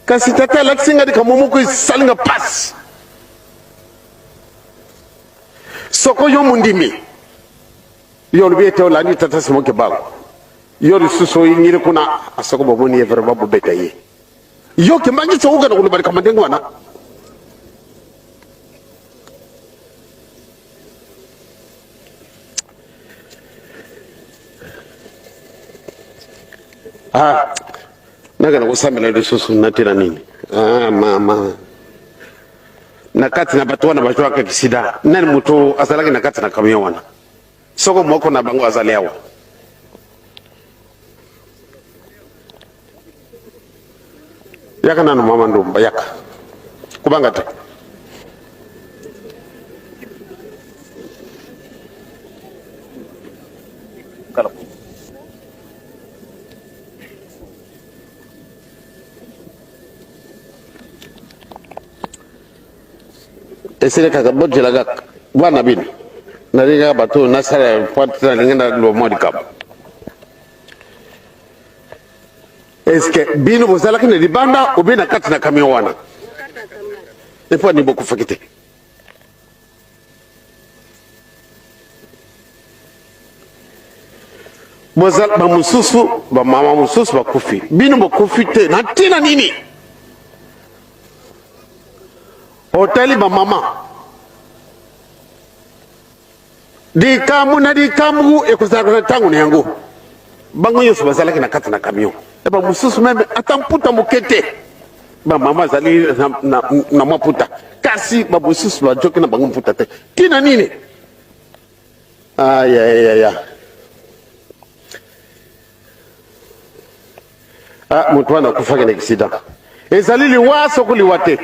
Kasi tata alakisi nga likambo moko esali nga pasi. Soko yo mondimi, yo olobi ete olandi tata Simon Kimbangu, yo lisusu oyingili kuna, soko bomoni ye vraiment bobeta ye. Yo Kimbangu okokende koloba likambo ndenge wana? Ah, nakenda kosambela lisusu na ntina nini? Ah, mama na kati na bato wana bazwaka kisida, nani moto azalaki na kati na camion wana? Soko moko na bango azali awa. Yaka nanu mama Ndumba, yaka kubanga te. Esili kaka bojela kaka bwana bino nalingi kaka bato oyo nasala pointe nalingi naloba mwa likambo. Eske bino bozalaki na libanda obe na kati na camion wana? Epo ani bokufaki te? Bozala bamosusu, bamama mosusu bakufi, bino bokufi te na ntina nini? Otali bamama likambo na likambo ekozalaka na ntango na yango. Bango nyonso bazalaki na kati na camion, e bamosusu meme ata mputa moke te. Bamama azali na, na, na mwa mputa, kasi bamosusu bajoki na bango mputa te. Ntina nini? Ayayaya, ah, moto wana akufaki na accident. Ezali liwa soko liwa te?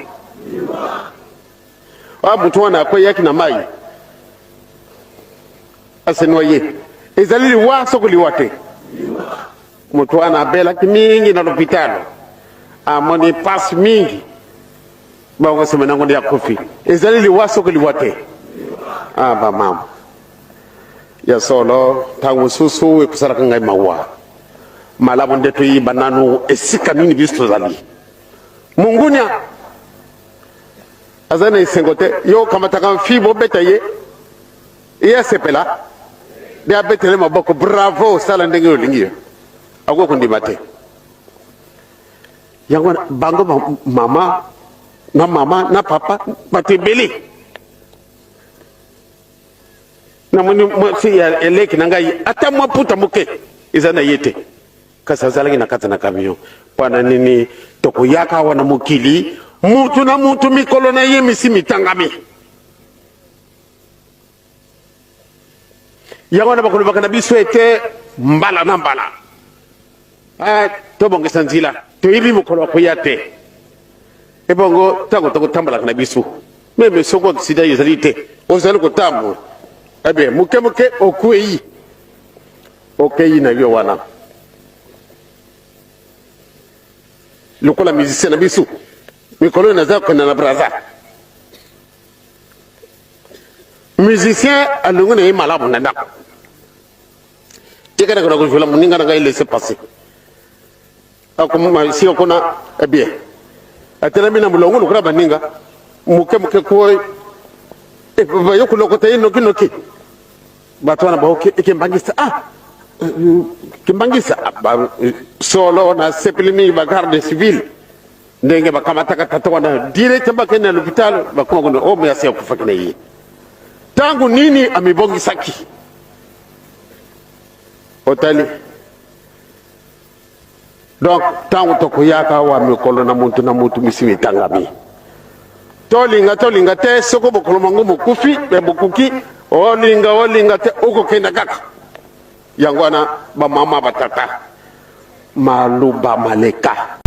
Ah, moto wana akweyaki na mai ase noye. Ezali liwa soko liwa te? Moto wana abelaki mingi na lopitalo, amoni pasi mingi, bango nsima nango nde akufi. Ezali liwa soko liwa te? Ah, bamama ya solo, ntango mosusu ekosalaka ngai mawa. Malamu nde toyeba nanu esika nini biso tozali. Mongunia aza na esengo te, yo okamataka mfi bobeta ye, ye asepela nde abetele maboko, bravo, osala ndenge olingi yo, akoki kondima te. Yango wana bango mama na mama na papa bato ebele namoni mwasi ya eleki na ngai ata mwa puta moke eza na ye te, kasi azalaki na kati na camion. Mpo na nini tokoyaka awa na mokili, mutu na mutu mikolo na ye misi mitangami? Yango wana bakolobaka na biso ete mbala na mbala, eh, tobongisa nzila, toyebi mokolo akoya te. Ebongo ntango tokotambolaka na biso, meme soko aksida ezali te, ozali kotambola ebe moke moke okwei, okei na yo wana lokola musicien na biso mikolo oyo naza kokenda na Braza. Musicien alongi na ye malamu na ndako, tika nakona kozwela moninga na ngai laisse passer, akoma esika kuna ebien atelemi na molongo lokola baninga moke moke ko baye kolokota ye noki noki. Bato wana baoki ekembangisa, ah kembangisa solo na sepeli mingi ba garde civile ndenge bakamataka tata wana direct bakende na l'hôpital, bakoma kuna o moyasi akufaki na ye ntango nini amibongisaki. Otali donc ntango tokoyaka awa mikolo na mutu na mutu misi mitangami, tolinga tolinga te, soko mokolo mango mokufi mpe mokuki, olinga olinga te okokenda kaka. Yango wana bamama batata maloba maleka.